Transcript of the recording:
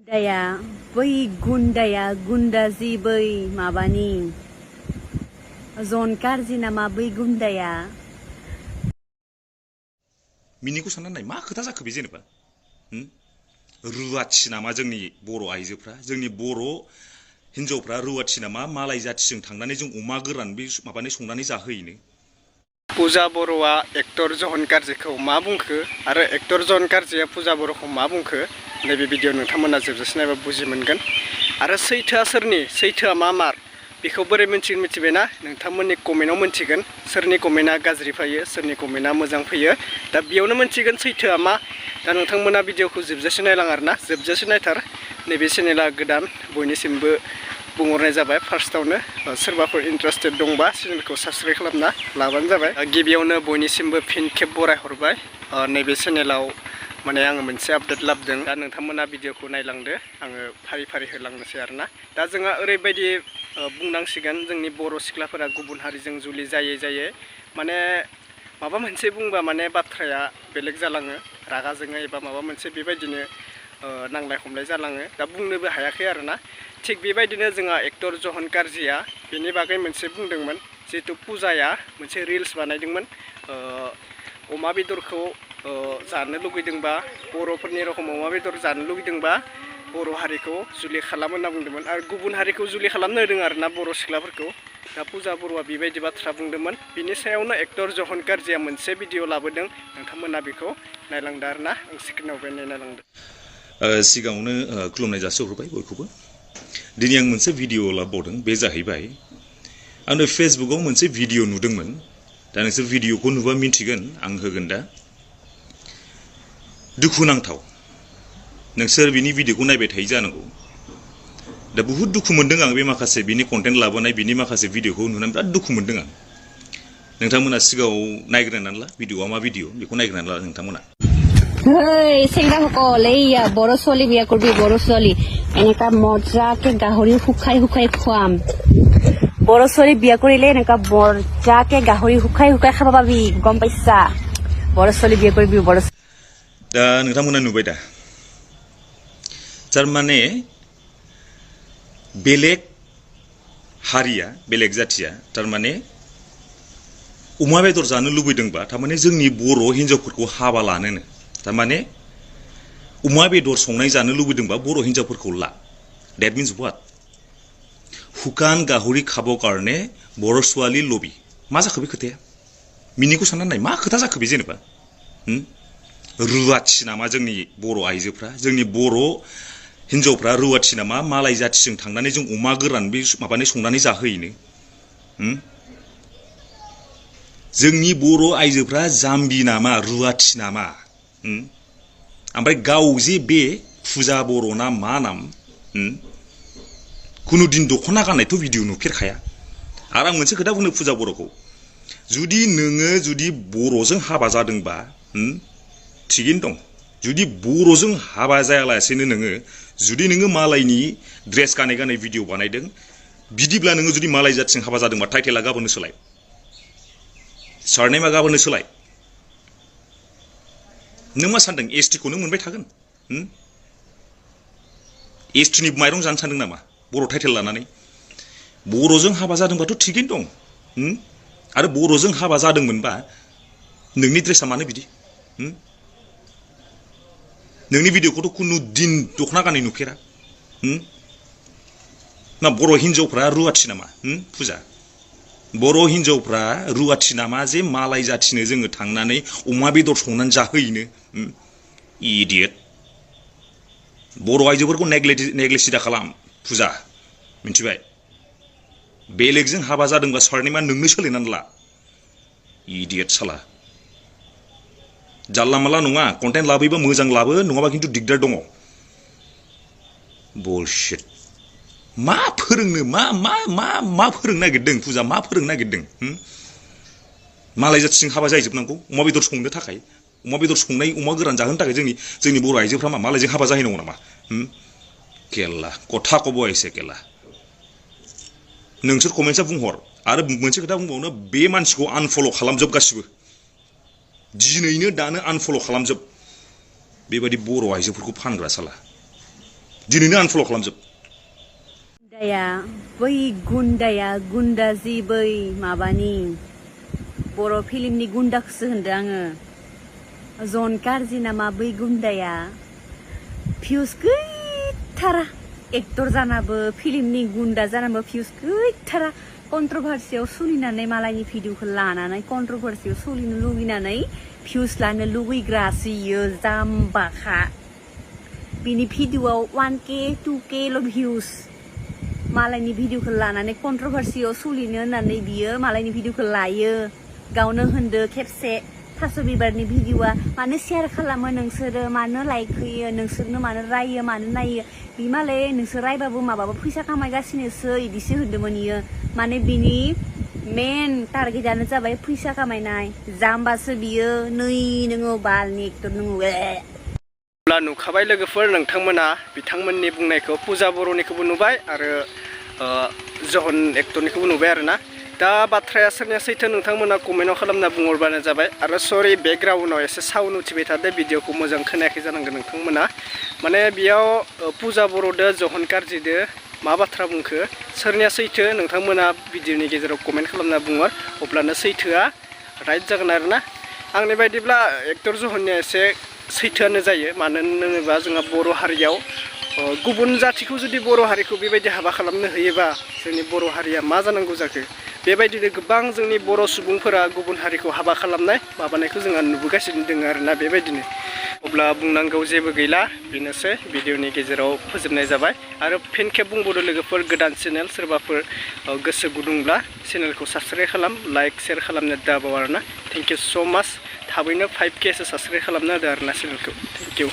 गुन्डाया बै गुन्डाया गुन्डाजि बै माबानि जनकारजि नामा बै गुन्डाया मिनिखौ साननानै नाय मा खोथा जाखो बे जेनेबा रुवाथि नामा जोंनि बर' आइजोफ्रा जोंनि बर' हिनजावफ्रा रुवाथि नामा मालाय जाथिजों थांनानै जों अमा गोरान बे माबानि संनानै जाहोयैनो पूजा बर'आ एक्टर जहन कारजिखौ मा बुंखो आरो एक्टर जहन कारजिया पूजा बर'खौ मा बुंखो नैबे भिडिअ नोंथांमोना जोबजासे नायबा बुजि मोनगोन आरो सैथोआ सोरनि सैथोआ मा मार बेखौ बोरै मिथिगोन मिथिबायना नोंथांमोननि कमेन्टआव मिथिगोन सोरनि कमेन्टआ गाज्रि फैयो सोरनि कमेन्टआ मोजां फैयो दा बेयावनो मिथिगोन सैथोआ मा दा नोंथांमोना भिडिअखौ जोबजासे नायलां आरोना जोबजासे नायथार नैबे चेनेला गोदान बयनिसिमबो बुंहरनाय जाबाय फार्स्टआवनो सोरबाफोर इन्टारेस्टेड दंबा चेनेलखौ साबस्क्राइब खालामना लाबानो जाबाय गिबियावनो बयनिसिमबो फिन खेब बरायहरबाय नैबे चेनेलाव माने आङो मोनसे आपडेट लाबोदों दा नोंथांमोना भिडिअखौ नायलांदो आङो फारि फारि होलांनोसै आरोना दा जोंहा ओरैबायदि बुंनांसिगोन जोंनि बर' सिख्लाफोरा गुबुन हारिजों जुलि जायै माने माबा मोनसे बुंबा माने बाथ्राया बेलेग जालाङो रागा जोङो एबा माबा मोनसे बेबायदिनो नांलाय खमलाय जालाङो दा बुंनोबो हायाखै आरोना थिग बेबायदिनो जोंहा एक्टर जहन कारजिया बेनि बागै मोनसे बुंदोंमोन जिहेतु पूजाया मोनसे रिल्स बानायदोंमोन अमा बेदरखौ जानो लुगैदोंबा बर'फोरनि रखम अमा बेदर जानो लुगैदोंबा बर' हारिखौ जुलि खालाम होनना बुंदोंमोन आरो गुबुन हारिखौ जुलि खालामनो होदों आरोना बर' सिख्लाफोरखौ दा पूजा बर'आ बेबायदि बाथ्रा बुंदोंमोन बिनि सायावनो एक्टर जहन कारजिया मोनसे भिडिअ लाबोदों नोंथांमोना बेखौ नायलांदो आरोना आं स्क्रिनाव नायलांदो सिगाङावनो खुलुमनाय जासिहरबाय बयखौबो दिनै आं मोनसे भिडिअ लाबावदों बे जाहैबाय आंनो फेसबुकाव मोनसे भिडिअ नुदोंमोन दा नोंसोर भिडिअखौ नुबा मिन्थिगोन आं होगोन दा दुखुनांथाव नोंसोर बिनि भिडिअखौ नायबाय थायो जानांगौ दा बुहुत दुखु मोनदों आं बे माखासे बिनि कन्टेन्ट लाबोनाय बिनि माखासे भिडिअखौ नुनानै बिराद दुखु मोनदों आं नोंथांमोना सिगाङाव नायग्रोनानै ला भिडिअआ मा भिडिअ बेखौ नायग्रोनानै ला नोंथांमोना Hey, सेंग्राসকল এইয়া বড় ছোৱালী বিয়া কৰিবি বড় ছোৱালী এনেকা মজাকে গাহৰি শুকাই খুৱাম বড় ছোৱালী বিয়া কৰিলে এনেকা মজাকে গাহৰি শুকাই খাব পাবি গম পাইছা বড় ছোৱালী বিয়া কৰিবি বড় दा नोंथांमोना नुबाय दा थारमाने बेलेग हारिया बेलेग जाथिया थारमाने अमा बेदर जानो लुबैदोंबा थारमाने जोंनि बर' हिनजावफोरखौ हाबा लानोनो थारमाने अमा बेदर संनाय जानो लुबैदोंबा बर' हिनजावफोरखौ ला डेट मिन्स व्हाट हुकान गाहरि खाबो कारणे बर' ছোৱালী लबि मा जाखो बे खोथाया मिनिखौ साननानै नाय मा खोथा जाखो बे जेनेबा रुवाथि नामा जोंनि बर' आइजोफ्रा जोंनि बर' हिनजावफ्रा रुवाथि नामा मालाय जाथिजों थांनानै जों अमा गोरान बे माबानि संनानै जाहोयैनो जोंनि बर' आइजोफ्रा जाम्बि नामा रुवाथि नामा ओमफ्राय गाव जे बे फुजा बर' ना मा नाम खुनु दिन दख'ना गाननायथ' भिडिअ नुफेरखाया आरो आं मोनसे खोथा बुंनो फुजा बर'खौ जुदि नोङो जुदि बर'जों हाबा जादोंबा थिगैनो दं जुदि बर'जों हाबा जायालासेनो नोङो मालायनि ड्रेस गानै गानै भिडिअ बानायदों बिदिब्ला नोङो जुदि मालाय जाथिजों हाबा जादोंबा टाइटेला गाबोननो सोलाय सारनेमा गाबोननो सोलाय नों मा सानदों एसटिखौ नों मोनबाय थागोन एसटिनि माइरं जानो सानदों नामा बर' टाइटेल लानानै बर'जों हाबा जादोंबाथ' थिगैनो दं आरो बर'जों हाबा जादोंमोनबा नोंनि ड्रेसा मानो बिदि नोंनि भिडिअखौथ' खुनु दिन दख'ना गाननाय नुफेरा ना बर' हिनजावफ्रा रुवाथि नामा फुजा बर' हिनजावफ्रा रुवाथि नामा जे मालाय जाथिनो जोङो थांनानै अमा बेदर संनानै जाहोयैनो इडियट बर' आइजोफोरखौ नेग्लेक्ट खालाम फुजा मिथिबाय बेलेगजों हाबा जादोंबा सारनेमा नोंनो सोलायनानै ला इडियट साला जानला माला नङा कन्टेन्ट लाबोयोबा मोजां लाबो नङाबा खिन्थु दिगदार दङ बुलशिट मा फोरोंनो मा फोरोंनो नागिरदों फुजा मा फोरोंनो नागिरदों मालाय जाथिजों हाबा जाहैजोबनांगौ अमा बेदर संनो थाखाय अमा बेदर संनाय अमा गोरान जाहोनो थाखाय जोंनि बर' आइजोफ्रा मा मालायजों हाबा जाहैनांगौ नामा केला कथा कब एसे केला नोंसोर कमेन्टसा बुंहर आरो मोनसे खोथा बुंबावनो बे मानसिखौ आनफल' खालामजोब गासिबो दिनैनो दानो आनफल' खालामजोब बेबायदि बर' आइजोफोरखौ फानग्रा साला दिनैनो आनफल' खालामजोब गुन्दाया गुन्दा जि बै माबानि बर' फिल्मनि गुन्दाखौसो होनदों आङो जन कारजि नामा बै गुन्दाया भिउस गैथारा एक्टर जानाबो फिल्मनि गुन्दा जानाबो भिउस गैथारा कन्ट्रभार्सियाव सोलिनानै मालायनि भिडिअखौ लानानै कन्ट्रभार्सियाव सोलिनो लुगैनानै भिउस लानो लुगैग्रासो इयो जाम्बाखा बिनि भिडिअआव 1K 2Kल' भिउस मालायनि भिडिअखौ लानानै कन्ट्रभार्सियाव सोलिनो होननानै बियो मालायनि भिडिअखौ लायो गावनो होनदो खेबसे थास' बिबारनि भिडिअआ मानो शेयार खालामो नोंसोरो मानो लाइक होयो नोंसोरनो मानो रायो मानो नायो बि मालाय नोंसोर रायबाबो माबाबो फैसा खामायगासिनोसो इदिसो होनदोंमोन इयो माने बिनि मेन टारगेटआनो जाबाय फैसा खामायनाय जाम्बासो बियो नै नोङो बालनि एक्टर नोङो अब्ला नुखाबाय लोगोफोर नोंथांमोना बिथांमोननि बुंनायखौ फुजा बर'निखौबो नुबाय आरो जहन एक्टरनिखौबो नुबाय आरोना दा बाथ्राया सोरनिया सैथो नोंथांमोना कमेन्टआव खालामना बुंहरबानो जाबाय आरो सरि बेकग्राउन्डआव एसे साउन्ड उथिबाय थादों भिडिअखौ मोजां खोनायाखै जानांगोन नोंथांमोना माने बेयाव फुजा बर'दो जहन कारजिदो मा बाथ्रा बुंखो सोरनिया सैथो नोंथांमोना भिडिअनि गेजेराव कमेन्ट खालामना बुंहर अब्लानो सैथोआ राइट जागोन आरोना आंनि बायदिब्ला एक्टर जहननिया एसे सैथोआनो जायो मानो होनोबा जोंहा बर' हारियाव गुबुन जाथिखौ जुदि बर' हारिखौ बेबायदि हाबा खालामनो होयोबा जोंनि बर' हारिया मा जानांगौ जाखो बेबायदिनो गोबां जोंनि बर' सुबुंफोरा गुबुन हारिखौ हाबा खालामनाय माबानायखौ जोंहा नुबोगासिनो दङ आरोना बेबायदिनो अब्ला बुंनांगौ जेबो गैला बेनोसै भिडिअनि गेजेराव फोजोबनाय जाबाय आरो फिन खेब बुंबावदो लोगोफोर गोदान चेनेल सोरबाफोर गोसो गुदुंब्ला चेनेलखौ साबस्क्राइब खालाम लाइक शेयार खालामनो दाबाव आरोना थेंक इउ स' माच थाबैनो 5K सो साबस्क्राइब खालामना होदो आरोना चेनेलखौ थेंक इउ